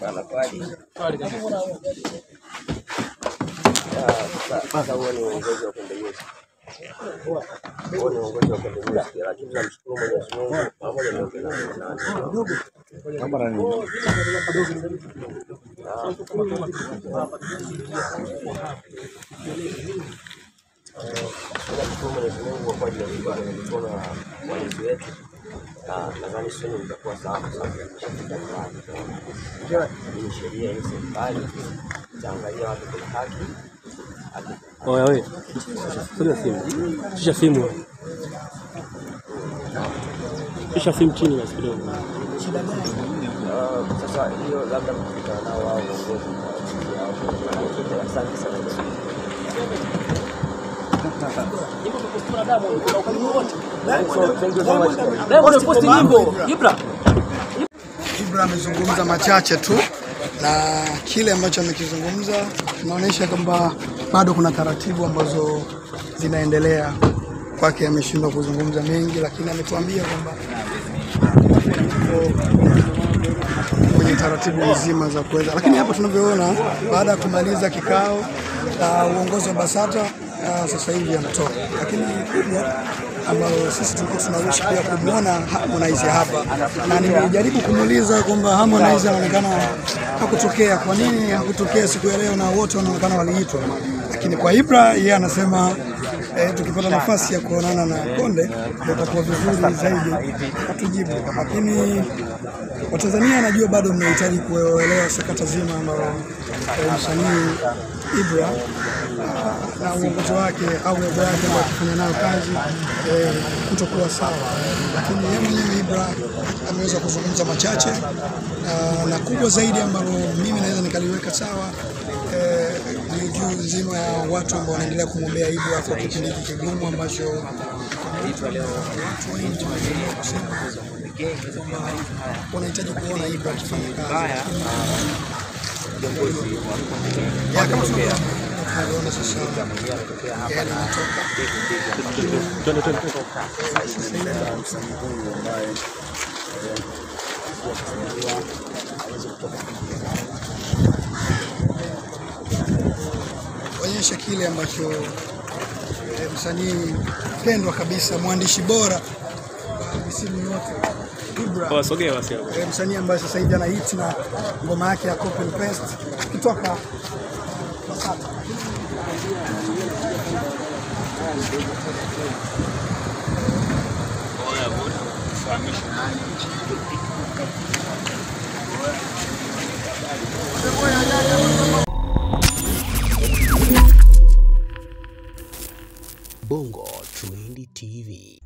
Bana kweli. Sasa huo ni uongozi wa Konde Music. Huo ni uongozi wa Konde Music, lakini tunamshukuru Mwenyezi Mungu pamoja na tunamshukuru Mwenyezi Mungu kwa ajili ya mikono ya walinzi wetu. Nadhani soon mtakuwa sawa kwa sababu tumeshafika nyumbani. Hii sheria hii serikali itaangalia wapi kuna haki. Oya wewe. Sio simu. Shusha simu. Shusha simu chini basi kidogo. Sasa hiyo labda mkutana nao wao uongozi. Asante sana. Ibra amezungumza machache tu, na kile ambacho amekizungumza tunaonyesha kwamba bado kuna taratibu ambazo zinaendelea kwake. Ameshindwa kuzungumza mengi, lakini ametuambia kwamba kwenye taratibu nzima za kuweza. Lakini hapa tunavyoona, baada ya kumaliza kikao na uongozi wa BASATA, sasa hivi anatoka. Lakini kubwa ambalo sisi tulikuwa tunawishi pia kumuona Harmonize hapa, na nimejaribu kumuuliza kwamba Harmonize anaonekana hakutokea, kwa nini hakutokea siku ya leo na wote wanaonekana waliitwa? Lakini kwa Ibra yeye anasema tukipata nafasi ya kuonana na Konde ndio itakuwa vizuri zaidi atujibu. Lakini Watanzania najua bado mnahitaji kuelewa sakata zima ambalo msanii Ibra na uongozi wake au lebo yake ambayo akifanya nayo kazi kutokuwa sawa. Lakini yeye mwenyewe Ibra ameweza kuzungumza machache, na kubwa zaidi ambalo mimi naweza nikaliweka sawa ni juu nzima ya watu ambao wanaendelea kumwombea Ibra kwa kipindi hiki kigumu ambacho watu wengi wanaendelea kusema wanahitaji kuona Ibra akifanya kazi. Kama tunavyoona sasa anatoka. Msanii huyu ambaye onyesha kile ambacho msanii pendwa kabisa, mwandishi bora wa misimu yote Ibra. Wasogee basi hapo. Msanii ambaye sasa hivi ana hit na ngoma yake ya copy and paste kutoka BASATA. Bongo Trendy TV.